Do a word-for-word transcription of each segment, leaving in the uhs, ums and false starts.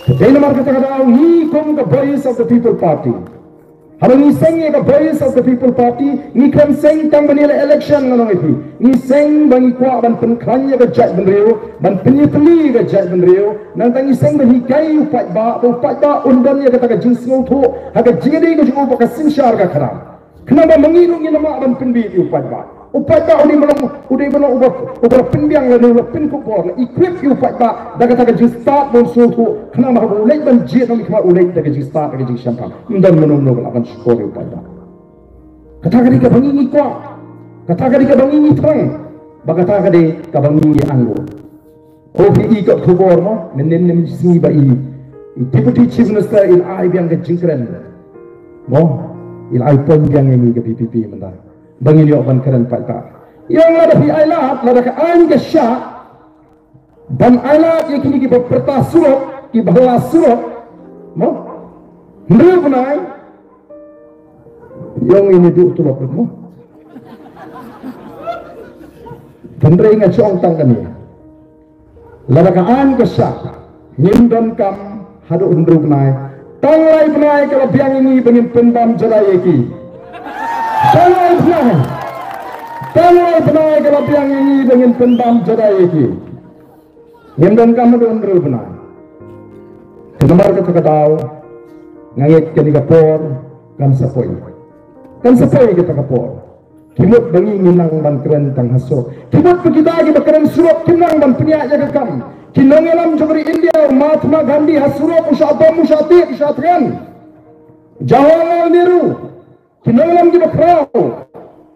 Te dei namar kata ka daw ngi kum ka Voice of the People Party, haba ngi seng ïa ka Voice of the People Party, ngi khlem seng tang ban ïaleh election, ngan ong ïa phi. Ngi seng ba ngi kwah ban pynkhlaiñ ïa ka jaitbynriew, ban pynïatylli ïa ka jaitbynriew. Nangta ngi seng ban hikai ïa u paidbah, ba u paidbah un don ïa kata ka jingsngewthuh ha ka jingïadei ka jong u bad ka synshar ka khadar. Khnang ba ma ngi ruh ngin ym lah ban pynbieit ïa u paidbah. U paidbah u dei ban long, u dei ban long uba, uba la pynbiang lane uba la pynkup bor, la equip ïa u paidbah da kata ka jingstad ban sngewthuh, khnang ba haba u leit ban jied na khmat u leit da ka jingstad, da ka jingshemphang. Ym don mano mano ba lah ban shukor ïa u paidbah. Kata ka dei kaba ngi ngi kwah. Kata ka dei kaba ngi ngi thrang. Bad kata ka dei kaba ngi ngi angnud. Oh, phi i ka khubor mo, mynnin mynnin sngi ba i, i Deputy Chief Minister i la ai biang ka jingkren. Mo, i la ai point biang ïa ngi ka V P P mynta. Ba ngin ïoh ban kren paidbah. Ïa lada phi ai lad, lada ka aiñ ka shah ban ai lad ïa kine kiba pyrta surok, kiba la surok. Mo, hynriew bnai. Ïa ngi ni duh tulop mo. Hynrei nga shong tang kane. Lada ka aiñ ka shah, ngim donkam haduh hynriew bnai. Tang lai bnai ka la biang ïa ngi ba ngin pynbam jadai ïa ki. Tang lai bnai. Tang lai bnai ka la biang ïa ngi ba ngin pynbam jadai ïa ki. Ngim donkam haduh hynriew bnai. Te namar kata ka daw, nga ngeit kane ka por kan sa poi. Kan sa poi kata ka por. Ki mut ba ngi ngi nang ban kren tang ha surok. Ki mut ba kita kiba kren surok kim nang ban pynïaid ïa ka kam. Ki nongïalam jong ka ri India, u Mahatma Gandhi ha surok u shah bam, u shah tied, u shah thngan. Jawaharlal Nehru, ki nongïalam kiba khraw,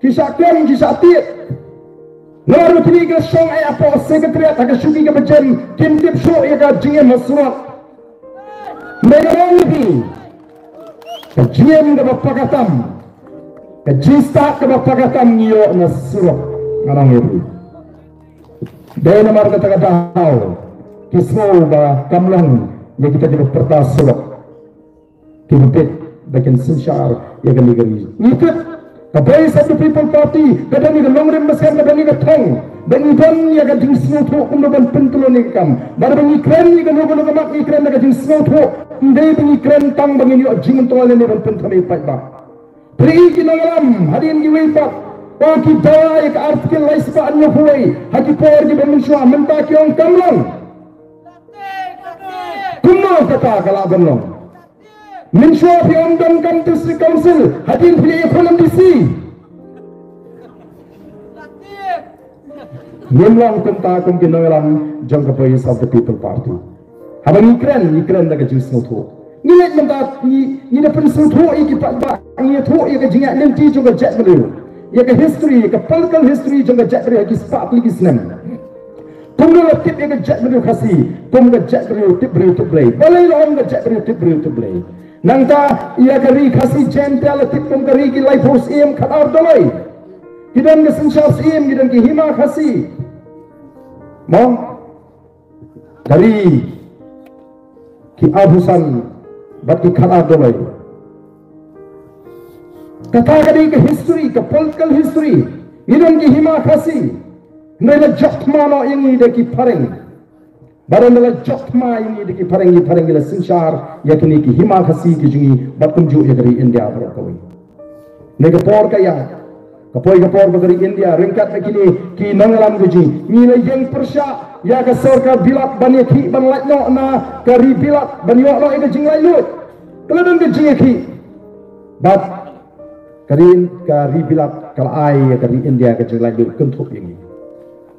ki shah kem, ki shah tied. Namar ba kine ki la shong eh hapoh Secretariat ha ka shuki kaba jem, kim tip shuh ïa ka jingim ha surok. Hynrei nga ong ïa phi, ka jingim kaba paka tam, ka jingstad kaba paka tam ngi ïoh na surok, ngan ong ïa phi. Dei namar kata ka daw ki sngew ba kam long ïa kita kiba pyrta surok, kiba bit ba kin synshar ïa kane ka ri. Ngi tip ka Voice of the People Party ka don ïa ka nongrim ba skhem, ka don ïa ka thong, ba ngi don ïa ka jingsngewthuh kumno ban pyntylli ïa ka kam. Bad ba ngi kren ïa kano kano ka mat, ngi kren da ka jingsngewthuh. Ym dei ba ngi kren tang ba ngin ïoh jingmyntoi lane ban pynthame paidbah. Phi i ki nongïalam hadien kiwei pat, oh, ki dawa ïa ka Article lai spah hynñiew phew wei ha ki por kiba mynshuwa, mynta ki ong kam long. Kumno kata ka lah ban long? Mynshuwa phi ong donkam District Council, hadien phi leit ïakhun M D C. Ngim long kumta kum ki nongïalam jong ka Voice of the People Party. Haba ngi kren, ngi kren da ka jingsngewthuh. Ngi leit mynta, ngi, ngi da pynsngewthuh ïa ki paidbah, ngi ïathuh ïa ka jingïaid lynti jong ka jaitbynriew, ïa ka history, ïa ka political history jong ka jaitbynriew ha ki spah tylli ki snem. Kumno la tip ïa ka jaitbynriew Khasi kum ka jaitbynriew tip briew tip Blei? Balei la ong ka jaitbynriew tip briew tip Blei? Nangta ïa ka ri Khasi Jaintia la tip kum ka ri ki laiphew syiem khadar doloi. Ki don ka synshar syiem, ki don ki hima Khasi. Mo? Ka ri ki arphew san bad ki khadar doloi. Kata ka dei ka history, ka political history. Ngi don ki hima Khasi. Hynrei la jop thma noh ïa ngi da ki phareng. Bad la jop thma ïa ngi da ki phareng, ki phareng ki la synshar ïa kine ki hima Khasi ki jong ngi bad kumjuh ïa ka ri India baroh kawei. Ne ka por ka ïa, ka poi ka por ba ka ri India ryngkat na kine ki nongïalam ka jong ngi, ngi la ïeng pyrshah ïa ka sorkar Bilat ban ïakhih ban lait noh na ka ri Bilat ban ïoh noh ïa ka jinglaitluid. Ka la don ka jingïakhih. Bad ka ri, ka ri Bilat ka la ai ïa ka ri India ka jinglaitluid kynthup ïa ngi.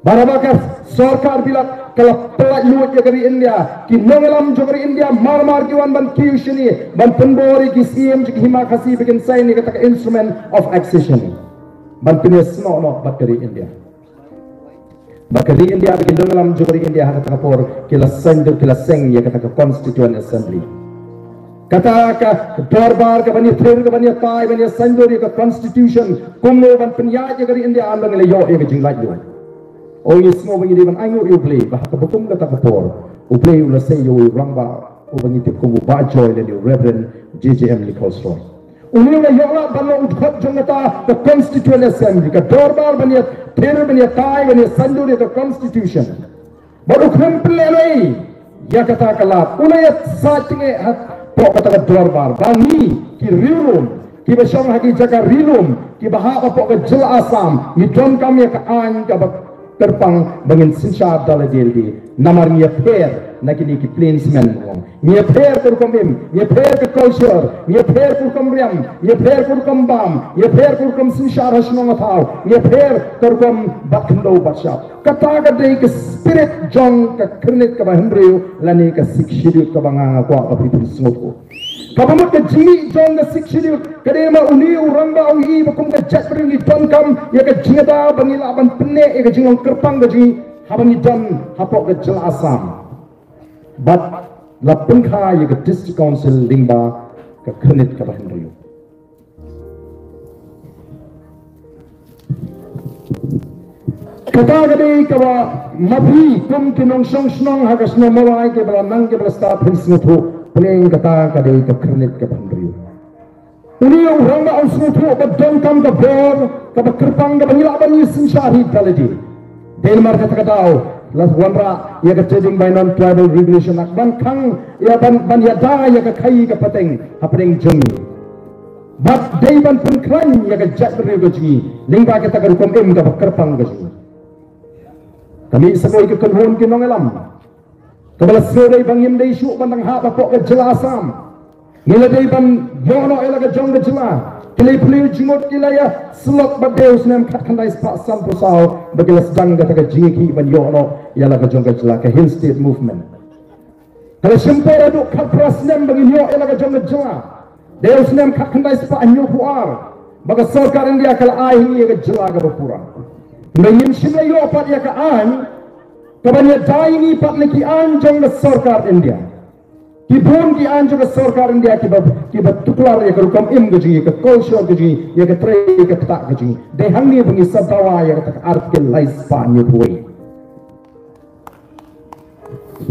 Bad haba ka sorkar Bilat ka la pyllait luid ïa ka ri India, ki nongïalam jong ka ri India mar mar ki wan ban kiew shane ban pynbor ïa ki syiem jong ki hima Khasi ba kin sign ïa kata ka Instrument of Accession ban pynïasnoh noh bad ka ri India. Bad ka ri India, ba ki nongïalam jong ka ri India ha kata ka por ki la sign, ki la seng ïa kata ka Constituent Assembly. Kata ka dorbar ka ban ïathir, ka ban ïatai, ban ïa sign dur ïa ka Constitution, kumno ban pynïaid ïa ka ri India, ynda ngi la ïoh ïa ka jinglaitluid. O, ngi sngew ba ngi dei ban ainguh ïa U Blei ba ha kaba kum kata ka por U Blei u la sei ïa u rangbah uba ngi tip kum u Bah Joy lane u Reverend J J M Nichols Roy. Une u la ïoh lah ban long u dkhot jong kata ka Constituent Assembly, ka dorbar ban ïathir, ban ïatai, ban ïa sign dur ïa ka Constitution. Bad u khlem pynlehnohei ïa kata ka lad, u la ïa sait tyngeh hapoh kata ka dorbar ba ngi ki riewlum kiba shong ha ki jaka riewlum kiba hap hapoh ka jylla Assam ngi donkam ïa ka aiñ kaba kyrpang ba ngin synshar da lade lade. Namar ngi ïapher na kine ki plains men. Ngi ïapher ka rukom im, ngi ïapher ka culture, ngi ïapher ka rukom riam, ngi ïapher ka rukom bam, ngi ïapher ka rukom synshar ha shnong ha thaw, ngi ïapher ka rukom bat khyndew bat shyiap. Kata ka dei ka spirit jong ka Khyrnit kaba Hynriew lane ka Sixth Schedule kaba nga nga kwah ba phi phin sngewthuh. Kaba mut ka jingmih jong ka Sixth Schedule ka dei namar une u rangbah u ïohi ba kum ka jaitbynriew ngi donkam ïa ka jingïada ba ngi lah ban pynneh ïa ka jinglong kyrpang ka jong ngi haba ngi don hapoh ka jylla Assam. Bad la pynkha ïa ka District Council lyngba ka Khyrnit kaba Hynriew. Kata ka dei kaba ma phi kum ki nongshong shnong ha ka shnong Mawlai kiba la nang kiba la stad phin sngewthuh, pyneng kata ka dei ka Khyrnit kaba Hynriew. Une u rangbah u sngewthuh ba donkam ka bor kaba kyrpang kaba ngi lah ban ïa synshar hi da lade. Dei namar kata ka daw la wanrah ïa ka Trading by Non-Tribal Regulation Act ban khang ïa ban ban ïada ïa ka khaii ka pateng hapdeng jong ngi. Bad dei ban pynkhlaiñ ïa ka jaitbynriew ka jong ngi lyngba kata ka rukom im kaba kyrpang ka jong ngi. Ka mih sa kawei ka kynhun ki nongïalam kaba la sngewdei ba ngim dei shuh ban dang hap hapoh ka jylla Assam. Ngi la dei ban ïoh noh ïa la ka jong ka jylla. Ki la plie jingmut ki la ïa slok bad dei u snem khatkhyndai spah sanphew saw ba ki la sdang kata ka jingïakhih ban ïoh noh ïa la ka jong ka jylla, ka Hill State Movement. Ka la shim por haduh khatphra snem ba ngin ïoh ïa la ka jong ka jylla. Dei u snem khatkhyndai spah hynñiewphew ar ba ka sorkar India ka la ai ha ngi ïa ka jylla kaba pura. Hynrei ngim shym la ïoh pat ïa ka aiñ kaban ïada ïa ngi pat na ki aiñ jong ka sorkar India. Ki bun ki aiñ jong ka sorkar India kiba kiba tuklar ïa ka rukom im ka jong ngi, ka culture ka jong ngi, ïa ka trei ka ktah ka jong ngi. Dei hangne ba ngi sa dawa ïa kata ka Article lai spah hynñiewphew wei.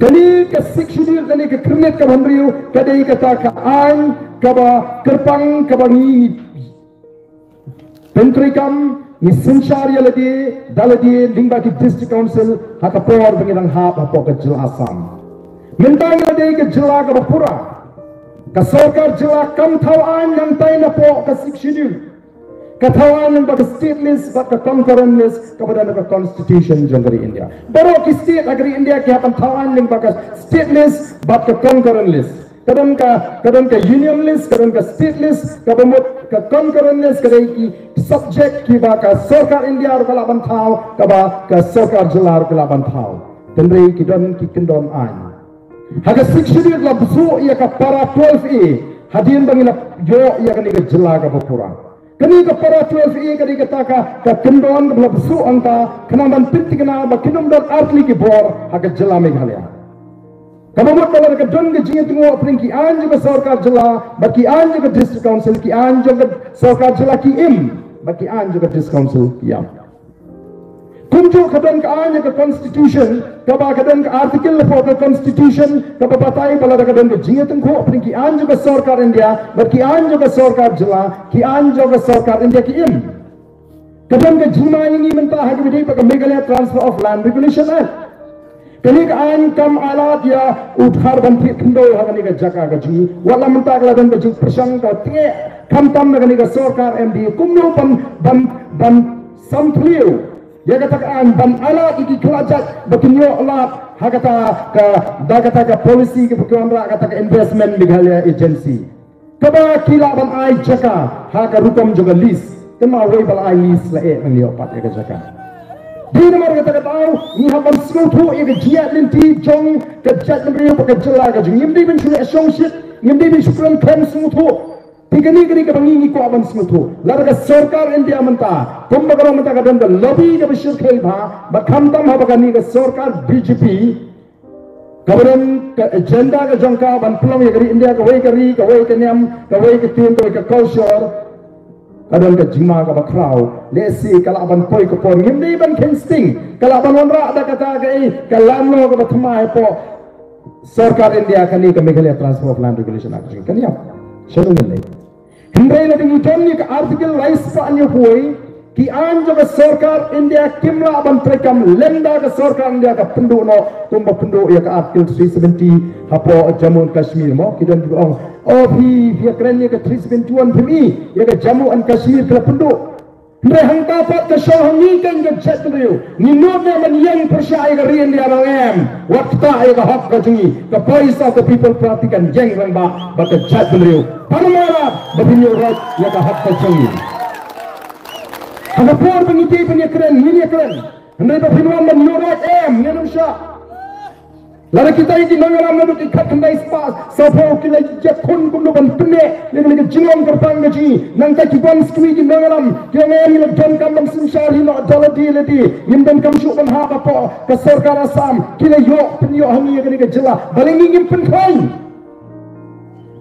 Kane ka Sixth Schedule, kane ka Khyrnit kaba Hynriew ka dei kata ka aiñ kaba kyrpang kaba ngi pyntreikam, ngi synshar ïa lade da lade lyngba ki District Council ha ka por ba ngi dang hap hapoh ka jylla Assam. Mynta ngi la dei ka jylla kaba pura. Ka sorkar jylla kam thaw aiñ nangtai napoh ka Sixth Schedule. Ka thaw aiñ lyngba ka State List bad ka Concurrent List kaba don ha ka Constitution jong ka ri India. Baroh ki state ha ka ri India ki hap ban thaw aiñ lyngba ka State List bad ka Concurrent List. Ka don ka ka don ka Union List, ka don ka State List, kaba mut ka Concurrent List ka dei ki subject kiba ka sorkar India ruh ka lah ban thaw, kaba ka sorkar jylla ruh ka lah ban thaw. Hynrei ki don ki kyndon aiñ. Ha ka Sixth Schedule la bsuh ïa ka Para twelve A hadien ba ngi la ïoh ïa kane ka jylla kaba pura. Kane ka Para twelve A ka dei kata ka ka kyndon kaba la bsuh hangta khnang ban pynthikna ba kin ym don artylli ki bor ha ka jylla Meghalaya. Kaba mut ba lada ka don ka jingïatynguh hapdeng ki aiñ jong ka sorkar jylla bad ki aiñ jong ka District Council, ki aiñ jong ka sorkar jylla ki im bad ki aiñ jong ka District Council ki ïap. Kumjuh ka don ka aiñ jong ka Constitution, kaba ka don ka article hapoh ka Constitution kaba batai ba lada ka don ka jingïatynguh hapdeng ki aiñ jong ka sorkar India bad ki aiñ jong ka sorkar jylla, ki aiñ jong ka sorkar India ki im. Ka don ka jingma ïa ngi mynta ha kaba ïadei bad ka Meghalaya Transfer of Land Regulation Act. Kane ka aiñ kam ailad ïa u Dhar ban thied khyndew ha kane ka jaka ka jong ngi. Wat la mynta ka la don ka jingpyrshang ka tyngeh khamtam na kane ka sorkar M D A kumno ban ban ban samthliew ïa kata ka aiñ ban ailad ïa ki khlajait ba kin ïoh lad ha kata ka da kata ka policy kaba ki wanrah kata ka Investment Meghalaya Agency. Kaba ki lah ban ai jaka ha ka rukom jong ka lease. Kynmaw wei ba la ai lease la eh ban ïoh pat ïa ka jaka. Dei namar kata ka daw ngi hap ban sngewthuh ïa ka jingïaid lynti jong ka jaitbynriew bad ka jylla ka jong ngi. Ngim dei ban shu leh shongshit, ngim dei ban shu kren khlem sngewthuh. Te kane kane kaba ngi ngi kwah ban sngewthuh. Lada ka sorkar India mynta kumba ka long mynta ka don ka lobby kaba shyrkhei bha ba khamtam haba kane ka sorkar B J P kaba don ka agenda ka jong ka ban pynlong ïa ka ri India kawei ka ri, kawei ka niam, kawei ka ktien, kawei ka culture. Ka don ka jingma kaba khraw. Lehse ka lah ban poi ka por ngim dei ban kheiñ sting. Ka lah ban wanrah da kata kaei ka lam no kaba thymmai hapoh sorkar India kane ka Meghalaya Transfer of Land Regulation Act jong ka niam. Shano ngin leit? Hynrei lada ngi don ïa ka article lai spah hynñiewphew wei, Ki aiñ jong ka sorkar India kim lah ban treikam lymda ka sorkar India ka pynduh noh kumba pynduh ïa ka Article three seventy hapoh Jammu and Kashmir mo. Ki don ki ong, o phi, phi ïa kren ïa ka three seventy-one, phim i ïa ka Jammu and Kashmir ka la pynduh. Hynrei hangta pat ka shong ha ngi kein ka jaitbynriew. Ngi nud ne ban ïeng pyrshah ïa ka ri India, ba ym wat ktah ïa ka hok ka jong ngi. Ka Voice of the People Party kan ïeng rangbah bad ka jaitbynriew. Pan mara ba phin ïoh roit ïa ka hok ka jong ngi. Ha ka por ba ngi tip ban ïa kren, ngin ïa kren. Hynrei ba phin wan ban ïoh roit, em, ngin ym shah. Lada kita ki nongïalam naduh ki khatkhyndai spah saphew ki la ïakhun kumno ban pynneh ïa kane ka jinglong kyrpang ka jong ngi. Nangta ki wan sha ki nongïalam ki ong, em, ngi la donkam ban synshar hi noh da lade lade. Ngim donkam shuh ban hap hapoh ka sorkar Assam. Ki la ïoh pynïoh ha ngi ïa kane ka jylla. Balei ngi ngim pynkhlaiñ?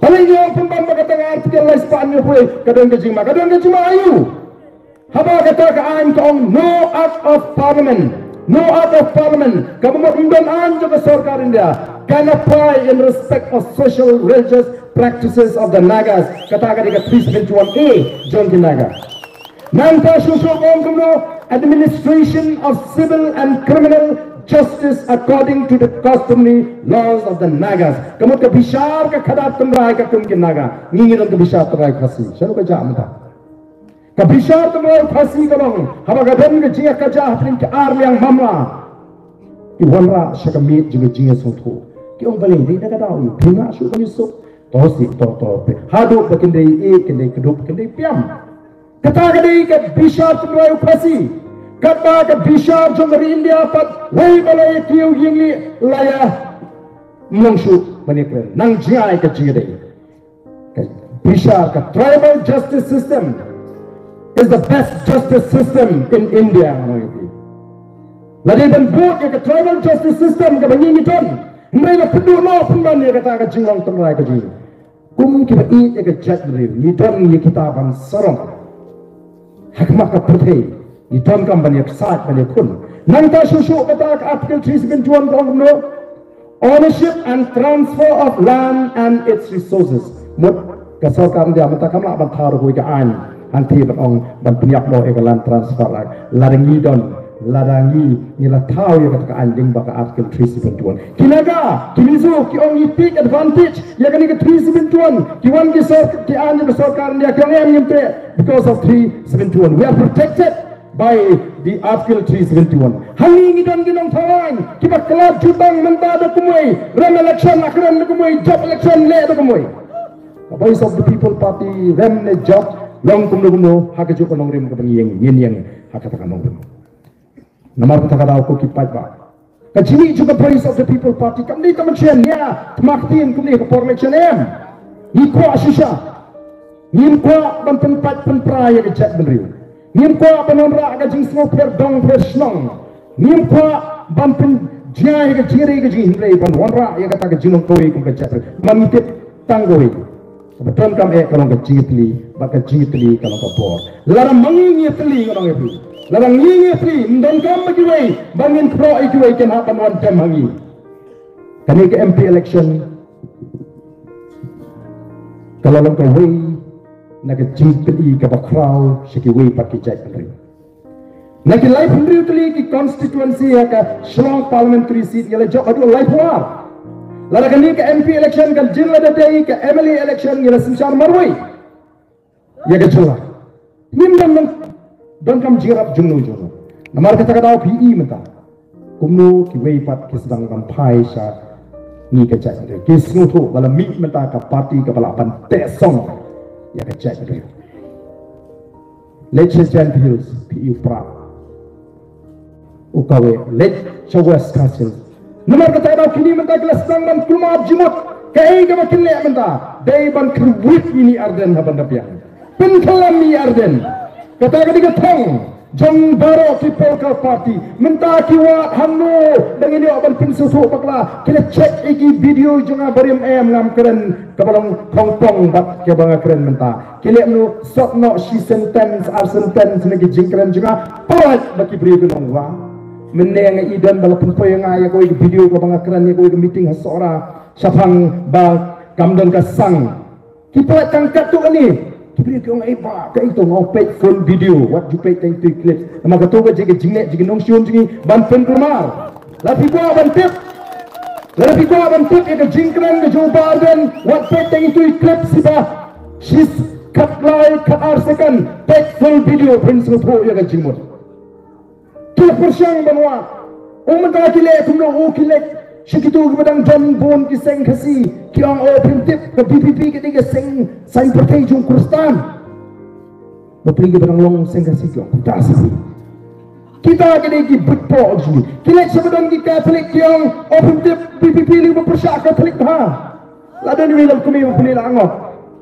Balei ngi ong pynban ba ka tang article lai spah hynñiewphew ka don ka jingma, ka don ka jingma aïu? Haba kata ka aiñ ka ong no act of parliament, no act of parliament, kaba mut ym don aiñ jong ka sorkar India, can apply in respect of social religious practices of the Nagas. Kata ka dei ka three seventy-one A jong ki Naga. Nangta shuh shuh ka ong kumno, administration of civil and criminal justice according to the customary laws of the Nagas. Ka mut ka bishar ka khadar tynrai ka kum ki Naga. Ngi ngi don ka bishar tynrai Khasi. Shano ka jah mynta? Ka bishar tynrai Khasi ka long, haba ka don ka jingïakajia hapdeng ki ar liang mamla, ki wanrah sha ka miet jong ka jingïasngewthuh. Ki ong balei, dei da ka daw ïa phi, nga shu ban ïasuk. To sih, to, to, phi. Haduh ba kin dei ïeh, kin dei kdup, kin dei pyiam. Kata ka dei ka bishar tynrai Khasi. Katba ka bishar jong ka ri India pat, wei ba la ïakiew ïing lieh la ïa mlong shuh ban ïakren. Nang jngai ka jingïadei. Ka bishar, ka tribal justice system is the best justice system in India, ngan ong ïa phi. La dei ban bud ïa ka tribal justice system kaba ngi ngi don. Hynrei la pynduh noh pynban ïa kata ka jinglong tynrai ka jong ngi. Kum kiba ïeit ïa ka jaitbynriew, ngi don ïa kita ban sarong ha khmat ka pyrthei, ngi donkam ban ïa ksaid ban ïa khun. Nangta shuh shuh kata ka Article three seventy-one ka ong kumno? Ownership and transfer of land and its resources. Mut ka sorkar India mynta kam lah ban thaw da kawei ka aiñ hangtei ban ong ban pynïap noh ïa ka Land Transfer Act. Lada ngi don, lada ngi, ngi la thaw ïa kata ka aiñ lyngba ka Article three seventy-one. Ki Naga, ki Mizo ki ong ngi take advantage ïa kane ka three seventy-one, ki wan ki sor, ki aiñ ïa ka sorkar India, ki ong em, ngim treh because of three seventy-one. We are protected by the Article three seventy-one. Hangne ngi don ki nongthaw aiñ kiba khlad jutang mynta da kumwei, rem election la kren da kumwei, jop election leh da kumwei. Ka Voice of the People Party rem ne jop, long kumno kumno ha kajuh ka nongrim kaba ngi ïeng, ngin ïeng ha kata ka nongrim. Namar kata ka daw ko ki paidbah, ka jingmih jong ka Voice of the People Party kam dei tang ban shu ïa thma ktien kumne ha ka por election, em. Ngi kwah shisha. Ngim kwah ban pynpait pynpra ïa ka jaitbynriew. Ngim kwah ban wanrah ka jingsngewpher dong pher shnong. Ngim kwah ban pynjia ïa ka jingïadei ka jingim, hynrei ban wanrah ïa kata ka jinglong kawei kum ka jaitbynriew. Ba ngi tip tang kawei. Kaba donkam eh ka long ka jingïatylli, bad ka jingïatylli ka long ka bor. Lada ma ngi ngi ïatylli, ngan ong ïa phi, lada ngi ngi ïatylli, ym donkam ba kiwei ba ngin pynlong ïa kiwei kin hap ban wan dem ha ngi. Kane ka M P election ka la long kawei na ka jingpyni kaba khraw sha kiwei pat ki jaitbynriew. Na ki laiphew hynriew tylli ki constituency ha ka Shillong Parliamentary Seat ngi la jop haduh laiphew ar. Lada kane ka M P election kan jin lada dei ka M L A election ngi la synshar marwei ïa ka jylla. Ngim don, don, donkam jingïarap jongno jongno. Namar kata ka daw phi i mynta kumno kiwei pat ki sdang ban phai sha ngi ka jaitbynriew. Ki sngewthuh ba la mih mynta ka party kaba lah ban teh song ïa ka jaitbynriew. Leit sha Jaintia Hills phi i u Prah, u Kawe, leit sha West Khasi Hills. Namar kata ka daw kine mynta ki la sdang ban kulmar jingmut. Kaei kaba kin leh mynta? Dei ban kyrwit ïa i Ardent ha ban da biang. Pynkhlem ïa i Ardent. Kata ka dei ka thong jong baroh ki political party. Mynta ki wad hangno ba ngin ïoh ban pynsngewthuh bakla? Ki la check ïa ki video jong nga barim, em, ngam kren kaba long khongpong bad kaba nga kren mynta. Ki leh kumno? Sot noh shi sentence ar sentence na ki jingkren jong nga. Pynlait ba ki briew ki long wah. Mynne nga i don ba la pynpoi ïa nga ïa kawei ka video kaba nga kren ïa kawei ka meeting ha Sohra shaphang ba kam don ka sang. Ki pynlait tang katto katne. Ki briew ki ong, "Ei ba, kaei to, nga ong peit full video, wat ju peit tang ïa ki clips." Namar kato ka jing ka jingleh jong ki nongshun jong ngi ban pynkulmar. Lada phi kwah ban tip, lada phi kwah ban tip ïa ka jingkren ka jong u Bah Ardent, wat peit tang ïa ki clips, shisha shi khatlai khatar second, peit full video phin sngewthuh ïa ka jingmut. Ki la pyrshang ban wad. U mynta ki leh kumno, u ki leh sha kito kiba dang don bun ki seng Khasi, ki ong, "O, phim tip, ka V P P ka dei ka seng saiñ pyrthei jong Khristan." Bapli kiba dang long seng Khasi ki ong, "Kumta shisha." Kita ki dei ki bit pok jong ngi. Ki leh sha ba don ki Katholik, ki ong, "O, phim tip, V P P ne ba pyrshah Katholik bha." La don iwei i longkmie bapli la angok.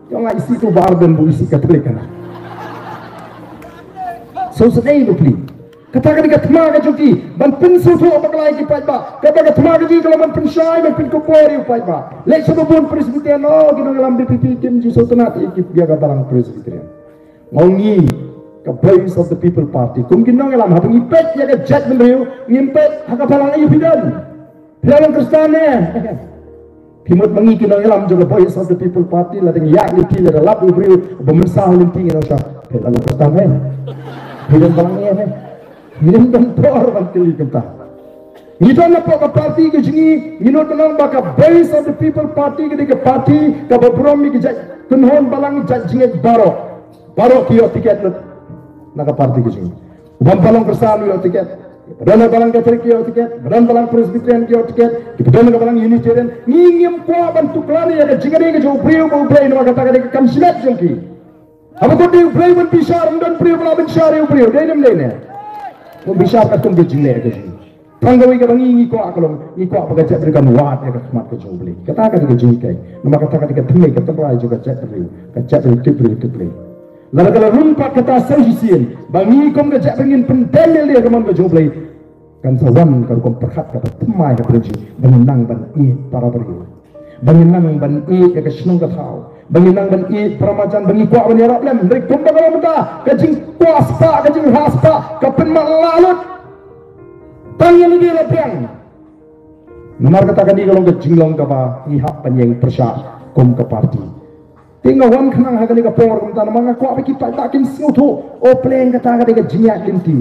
Ki ong, "Nga isih tu Bah Ardent, bad isih Katholik kana." So shisha bapli. Kata ka dei ka thma ka jong ki ban pynsngewthuh bakla ïa ki paidbah. Kata ka thma ka jong ki ka long ban pynshai, ban pynkup ïa u paidbah. Leh sha ba bun Presbyterian, "O, ki nongïalam V P P kim ju sngewtynnat ïa ki, ïa ka balang Presbyterian." Nga ong ngi ka Voice of the People Party, kum ki nongïalam, haba ngi peit ïa ka jaitbynriew, ngim peit ha ka balang aïu phi don. Phi la long Khristan ne? Phi mut ma ngi ki nongïalam jong ka Voice of the People Party, lada ngi ïaid lynti, lada lap u briew ba mynsaw lynti, ngin ong sha, "Phi la long Khristan ne? Phi don balang ne?" Ngim don por ban kylli kumta. Ngi don hapoh ka party ka jong ngi, ngi nud ban ong ba ka Voice of the People Party ka dei ka party kaba burom ïa ki jait kynhun balang, jait jingngeit baroh. Baroh ki ïoh tiket lut na ka party ka jong ngi. Uba ym balang Khristan u ïoh tiket. Ba don balang Katholik ki ïoh tiket. Ba don balang Presbyterian ki ïoh tiket. Kiba don ka balang Unitarian. Ngi ngim kwah ban tuklar ïa ka jingïadei ka jong u briew bad u Blei, namar kata ka dei ka kam shimet jong ki. Haba kut dei u Blei ban bishar, ym don briew ba lah bishar ïa u briew. Dei ne ym dei ne? Ban bishar katkum ka jingleh ka jong ngi. Tang kawei kaba ngi, ngi kwah ka long, ngi kwah ba ka jaitbynriew kan wad ïa ka khmat ka jong u Blei. Kata ka dei ka jinghikai. Namar kata ka dei ka thymmei, ka tynrai jong ka jaitbynriew. Ka jaitbynriew tip briew tip Blei. Lada ka la rung pat kata sa shisien ba ngi kum ka jaitbynriew ngin pyndem ïa ka mon ka jong u Blei, kan sa wan ka rukom pyrkhat kaba thymmai ha pyrshah jong ngi, ba ngin nang ban ïeit para briew, ba ngin nang ban ïeit ïa ka shnong ka thaw, ba ngin nang ban ïeit para marjan, ba ngi kwah ban ïarap lem. Hynrei kumba ka long mynta, ka jingkwah spah, ka jingrah spah ka pynmat la lut. Tang ïa lade la biang. Namar kata kane ka long ka jinglong kaba ngi hap ban ïeng pyrshah kum ka party. Te nga wan khnang ha kane ka por mynta namar nga kwah ba ki paidbah kin sngewthuh, oh pleng kata ka dei ka jingïaid lynti.